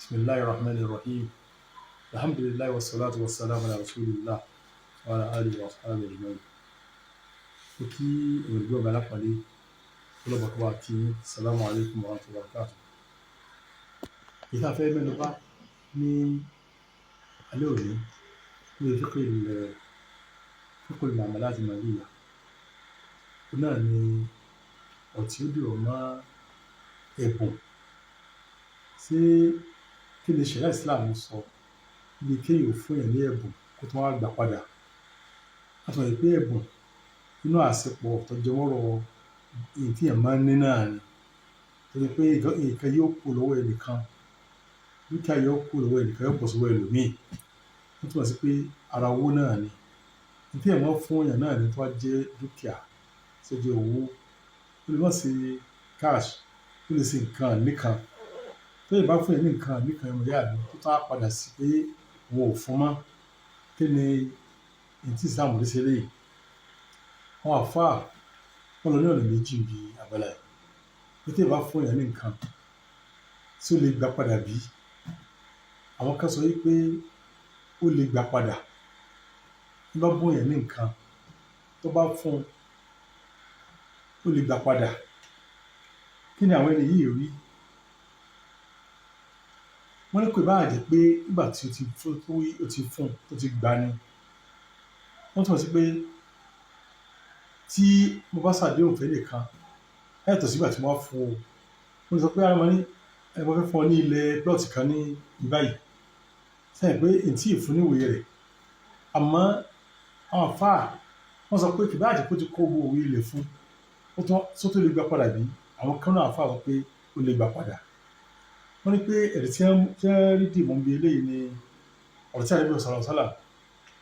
Bismillahir Rahmanir Rahim. Alhamdulillahi wassalatu wassalamu ala rasulillah wa ala alihi wa ashabihi ajma'in. Mo kí olùgbọ́ ọba alápàlẹ́ ọlọ́bàá wa kí salamu alaykum wa rahmatullahi wa barakatuh. Ìta fẹ́ mẹ́nu bá ní alẹ́ òní ní fiqh al-mu'amalat al-maliyya. Náà ni ọ̀tí ó dìrọ̀ mọ́ ẹ̀bùn. Ṣé kí ni ṣẹ̀ríà Islam sọ bí kéèyàn fún èèyàn ní ẹ̀bùn kó tún wá gbà padà? A ti mọ̀ pé ẹ̀bùn nínú àṣepọ̀ tó jẹ mọ́rọ̀ èyí tí èèyàn máa ń ní náà ni. Torí pé nǹkan yóò kú lọ́wọ́ ẹnìkan, dúkìá yóò kú lọ́wọ́ ẹnìkan, yóò bọ́ sọ́wọ́ ẹlòmíì. Ó túmọ̀ sí pé ara owó náà ni. Ohun tí èèyàn máa ń fún èèyàn náà ni tó bá jẹ́ dúkìá, tó jẹ́ owó. Ó lè má ṣe cash, ó lè ṣe nǹkan nìkan. Tí èèyàn bá fún èèyàn ní nǹkan nìkan, ọmọ ìyá mi, tó tún wá padà sí pé òun ò fún mọ́. Kí ni èyí tí Islam rí sí eléyìí? Àwọn àlfáà wọ́n lọ ní ọ̀nà méjì níbi abala yìí. Pé tí èèyàn bá fún èèyàn ní nǹkan, tí ó lè gbà padà bí? Àwọn kan sọ wípé ó lè gbà padà. Tí bá bùn èèyàn ní nǹkan, tó bá fún un, ó lè gbà padà. Kí ni àwọn ẹni yìí rí? Wọ́n ní kò bá jẹ́ pé nígbà tí ó ti fún, tó ti fún, tó ti gbà ni. Wọ́n túmọ̀ sí pé tí mo bá ṣàdéhùn fún ẹnìkan, yàtọ̀ sígbà tí mo bá fún un, mo lè sọ pé, "Mo ní, mo fẹ́ fún ọ ní ilẹ̀ plot kan ní ibi báyìí." Sẹ́yìn pé n tí ì fún ní ìwé rẹ̀. Àmọ́ àwọn àlfáà wọ́n sọ pé kì bá jẹ́ pé ó ti kó gbogbo ìwé ilẹ̀ fún, ó tún, ṣó tó lè gbà padà bí? Àwọn kan náà àlfáà sọ pé ó lè gbà padà. Wọ́n ní pé ẹ̀rí tí wọ́n rí dìmú bí eléyìí ni ọ̀rọ̀ tí Ànábì sallallahu alaihi wasallam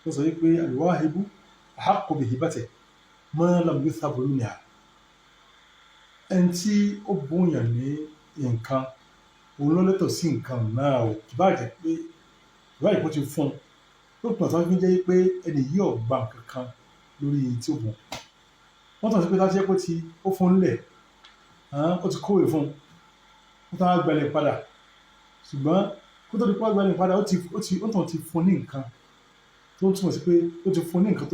tó sọ wípé al-wahibu ahaqqu bi hibatihi ma lam yuthab minha. Ẹni tí ó bùn yàn ní nǹkan, òun ló lẹ́tọ̀ọ́ sí nǹkan náà o. Kì bá jẹ́ pé, kì bá jẹ́ pé ó ti fún un. Lópin ìgbà tó fi jẹ́ pé ẹni yìí ò gba nǹkan kan lórí tí ó bùn. Wọ́n tún sọ pé láti jẹ́ pé ó fún un lẹ̀, ó ti kówè fún un, ó tún wá gbalẹ̀ padà. Ṣùgbọ́n kó tó di pé ó gbalẹ̀ padà, ó tàn ti fún un ní nǹkan tó ń túmọ̀ sí pé ó ti fún un ní nǹkan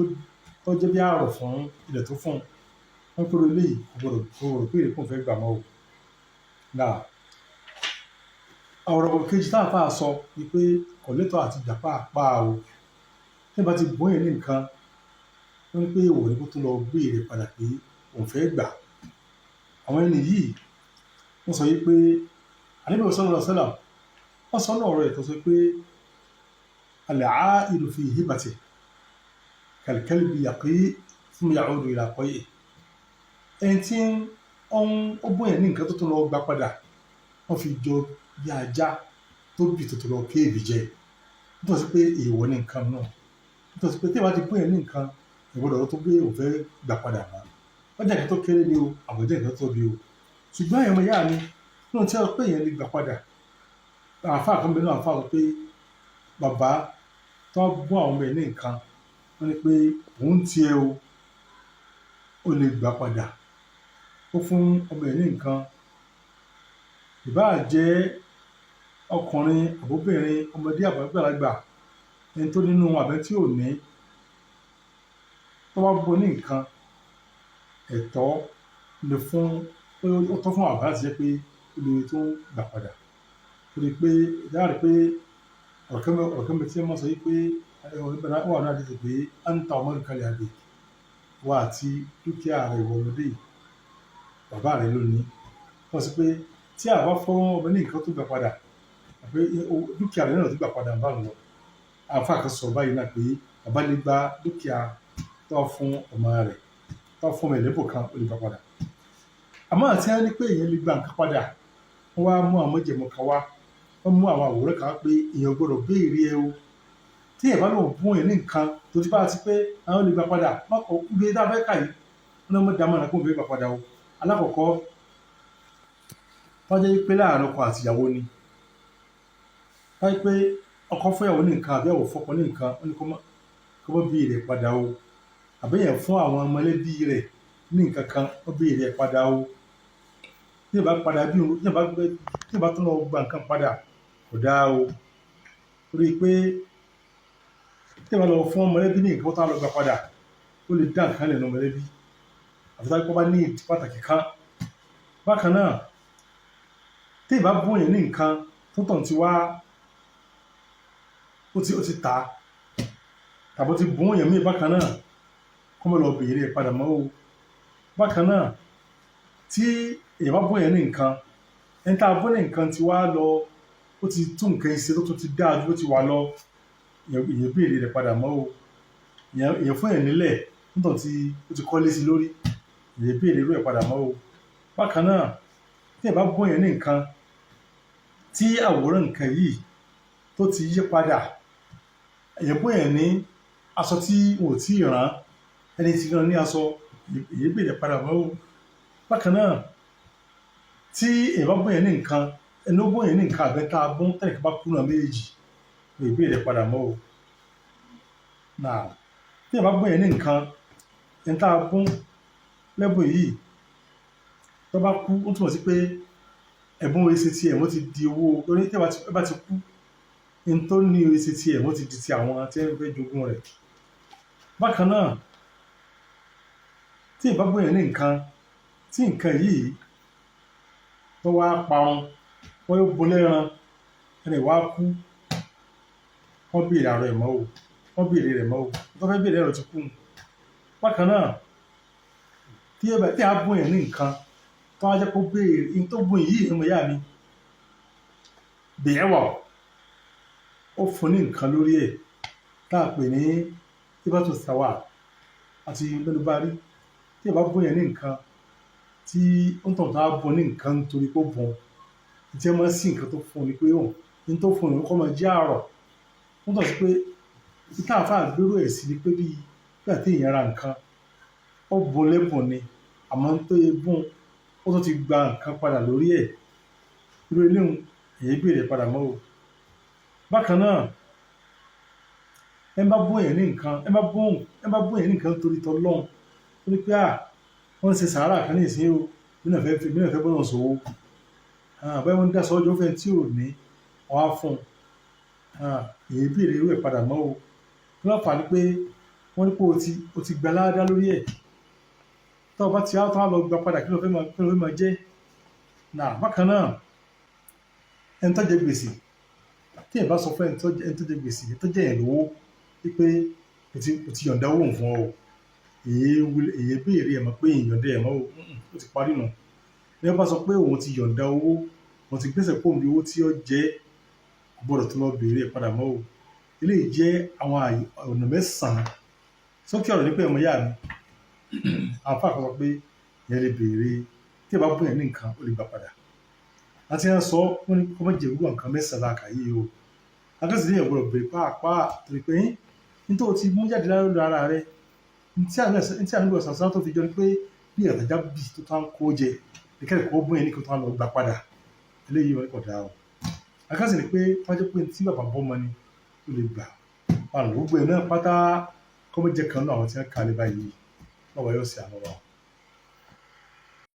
tó jẹ́ bí ààrọ̀ fún ilẹ̀ tó fún un. Wọ́n pé eléyìí kò gbọdọ̀ béèrè pé òun fẹ́ gbà mọ́ o. Now, ọ̀rọ̀ kejì tí àlfáà sọ ni pé kò lẹ́tọ̀ọ́ àti gbà pàápàá o. Tí èèyàn bá ti bùn èèyàn ní nǹkan, wọ́n ní pé èèwọ̀ ni kó tún lọ béèrè padà pé òun fẹ́ gbà. Àwọn ẹni yìí wọ́n sọ wípé Ànábì sallallahu alaihi wasallam wọ́n sọ ní ọ̀rọ̀ ẹ̀ tó sọ pé al-ā'idu fī hibatihi kal-kalbi yaqī' thumma ya'ūdu ilā qay'ihi. Ẹni tí ó bùn èèyàn ní nǹkan tó tún lọ gbà padà, wọ́n fi jọ bí ajá tó bì tó tún lọ ké èbì jẹ. Nítorí sí pé èèwọ̀ ni nǹkan náà. Nítorí sí pé tí èèyàn bá ti bùn èèyàn ní nǹkan, èèyàn gbọdọ̀ tó pé òun fẹ́ gbà padà mọ́. Ó jẹ́ nǹkan tó kéré ni o, àbí ó jẹ́ nǹkan tó tóbi o. Ṣùgbọ́n ẹ̀yin ọmọ ìyá mi, nínú tí wọ́n pé èèyàn lè gbà padà, àlfáà kan bẹ nínú àlfáà sọ pé bàbá tó bùn àwọn ọmọ ẹ̀ ní nǹkan, wọ́n ní pé òun tiẹ̀ o, ó lè gbà padà. Ó fún ọmọ ẹ̀ ní nǹkan, ìbá jẹ́ ọkùnrin àbóbìnrin, ọmọdé àbágbàlagbà, ẹni tó nínú àbẹ́ tí ò ní, tó bá bùn ní nǹkan, ẹ̀tọ́ ni fún, ó tọ́ fún bàbá láti jẹ́ pé ó lè tún gbà padà. Torí pé, dáa rí pé ọ̀rọ̀ kan bẹ tí wọ́n sọ wípé ó wà nínú hadith pé anta wa maluka li abik, ìwọ àti dúkìá rẹ, ìwọ ọmọdé yìí, bàbá rẹ ló ní. Wọ́n sọ pé tí a bá fún ọmọ ní nǹkan tó gbà padà, pé dúkìá rẹ̀ náà tó gbà padà bá lọ. Àlfáà kan sọ báyìí náà pé bàbá lè gba dúkìá tó fún ọmọ rẹ̀, tó fún ọmọ ẹlẹ́bùn kan, ó lè gbà padà. Àmọ́ àti wọ́n ní pé èèyàn lè gba nǹkan padà, wọ́n wá mú àwọn májẹ̀mú kan wá, wọ́n mú àwọn àwòrán kan wá pé èèyàn gbọdọ̀ béèrè ẹ o. Tí èèyàn bá lóun bùn èèyàn ní nǹkan tó ti bá ti pé àwọn lè gbà padà, ibi tí a fẹ́ kà yìí, wọ́n ní wọ́n dá mọ̀nà kó òun fẹ́ gbà padà o. Alákọ̀ọ́kọ́, tó jẹ́ pé láàárín ọkọ àti ìyàwó ni. Tó jẹ́ pé ọkọ fún ìyàwó ní nǹkan àbí ìyàwó fún ọkọ ní nǹkan, wọ́n ní kó má béèrè padà o. Àbí èèyàn fún àwọn mọ̀lẹ́bí rẹ̀ ní nǹkan kan, ó béèrè ẹ̀ padà o. Tí èèyàn bá padà bí, tí èèyàn bá tún lọ gba nǹkan padà, kò Kò dáa o, torí pé tí ẹ bá lọ fún mọ̀lẹ́bí ní nǹkan tó á lọ gbà padà, ó lè dá nǹkan lẹ̀ nù mọ̀lẹ́bí, àfi tá bá ní ìdí pàtàkì kan. Bákan náà, tí ìbá bóyá ní nǹkan tó tàn ti wá, ó ti tà tàbí ó ti bùn èèyàn míì, bákan náà kó mọ̀ lọ béèrè ẹ̀ padà mọ́ o. Bákan náà, tí èèyàn bá bóyá ní nǹkan, ẹni tá a bọ́ ní nǹkan ti wá lọ, ó ti tún nǹkan ṣe tó tún ti dáa ju bó ti wà lọ, èèyàn béèrè rẹ̀ padà mọ́ o. Èèyàn fún èèyàn nílẹ̀ nítorí tí ó ti kọ́lé sí lórí, èèyàn béèrè irú ẹ̀ padà mọ́ o. Bákan náà, tí èèyàn bá bọ́ èèyàn ní nǹkan tí àwòrán nǹkan yìí tó ti yí padà, èèyàn bọ́ èèyàn ní aṣọ tí wọn ò tí ì rán, ẹni tí rán ní aṣọ, èèyàn béèrè padà mọ́ o. Bákan náà, tí èèyàn bá bọ́ èèyàn ní nǹkan, ẹni ó bọ́ èèyàn ní nǹkan àbẹ́ta abún tẹ́nìkan bá kú náà méjèèjì, èèyàn béèrè padà mọ́ o. Náà, tí èèyàn bá bọ́ èèyàn ní nǹkan, ẹni tá a bún lẹ́bùn yìí tó bá kú, ó túmọ̀ sí pé ẹ̀bùn oye ṣe tiẹ̀, wọ́n ti di owó torí tí ẹ bá ti kú, ní tó ní oye ṣe tiẹ̀, wọ́n ti di ti àwọn tí wọ́n fẹ́ jogún rẹ̀. Bákan náà, tí èèyàn bá bọ́ èèyàn ní nǹkan tí nǹkan yìí tó wá parun, wọ́n yóò bo lẹ́ran, ẹni wá kú, wọ́n béèrè àrò ẹ̀ mọ́ o, wọ́n béèrè rẹ̀ mọ́ o, tó fẹ́ béèrè rẹ̀ ti kú. Bákan náà, tí ẹ bá tí a bún yẹn ní nǹkan tó wá jẹ́ kó béèrè ní tó bún yìí, ọmọ ìyá mi bẹ̀ẹ́ wà, ó fún ní nǹkan lórí ẹ̀ tá a pè ní ibatu sawa àti mẹ́nubárí. Tí ẹ bá bún yẹn ní nǹkan tí ó ń tàn tó á bún ní nǹkan nítorí pé ó bùn tí ẹ máa sí nǹkan tó fún ni pé ó ní tó fún ní kọ́ máa jẹ́ àrọ̀, ó ń tàn sí pé ìta àfa àgbérò ẹ̀ sí ni pé bíi nígbà tí èèyàn ra nǹkan, ó bùn lẹ́bùn ni, àmọ́ tó yẹ bùn, ó tún ti gba nǹkan padà lórí ẹ̀, irú eléhùn èyí béèrè padà mọ́ o. Bákan náà, ẹ bá bùn yẹn ní nǹkan, ẹ bá bùn yẹn ní nǹkan torí tọlọ́hun, ó ní pé à wọ́n ń ṣe sàárà kan ní ìsín o, mí náà fẹ́ bọ́lọ̀ sòwò, báyìí wọ́n ń dá sọ́jọ́ fẹ́ tí ò ní wọ́n á fún un, èyí béèrè irú ẹ̀ padà mọ́ o. Kí ló fà á? Ni pé wọ́n ní pé o ti gba ládá lórí ẹ̀, tó o bá ti á tó á lọ gba padà, kí ló fẹ́ máa jẹ́ nà? Bákan náà, ẹni tó jẹ gbèsè, tí ẹ bá sọ fún ẹni tó jẹ gbèsè, tó jẹ yẹn lówó, wípé o ti yọ̀ǹda owó fún ọ o, èyí béèrè ẹ̀ mọ̀ pé ìyọ̀ǹda ẹ̀ mọ́ o, ó ti parí nù. Ní wọ́n bá sọ pé òun ti yọ̀ǹda owó, òun ti gbèsè kó omi owó tí ó jẹ́, kò gbọ́dọ̀ tó lọ béèrè ẹ̀ padà mọ́ o. Eléyìí jẹ́ àwọn ọ̀nà 9 sókè ọ̀rọ̀ nípa ẹ̀mọ́ yá mi. Àwọn afá kan sọ pé ìyẹn lè béèrè, tí ẹ bá bún yẹn ní nǹkan, ó lè gbà padà. Àti ẹ̀ sọ wọ́n ní kó má jẹ gbogbo nǹkan 9 la kà yìí o. Akẹ́sì ní ìyẹn gbọ́dọ̀ béèrè pàápàá, torí pé nítorí o ti mú jáde lára ara rẹ ntí àná sàṣà tó fi jọ ni pé bí àtàjà bì tó tán kó jẹ ìkẹ́rẹ̀ kó bún yẹn ní kó tán lọ gbà padà, eléyìí wọn kò dáa o. Akẹ́sì ni pé wọ́n jẹ́ pé tí bàbá bọ́ mọ ni ó lè gbà wọn gbogbo ẹ̀ náà pátá, kọ́ mọ́ jẹ́ kan náà àwọn tí wọ́n kà lé báyìí lọ́wọ́ yóò ṣe àná wa.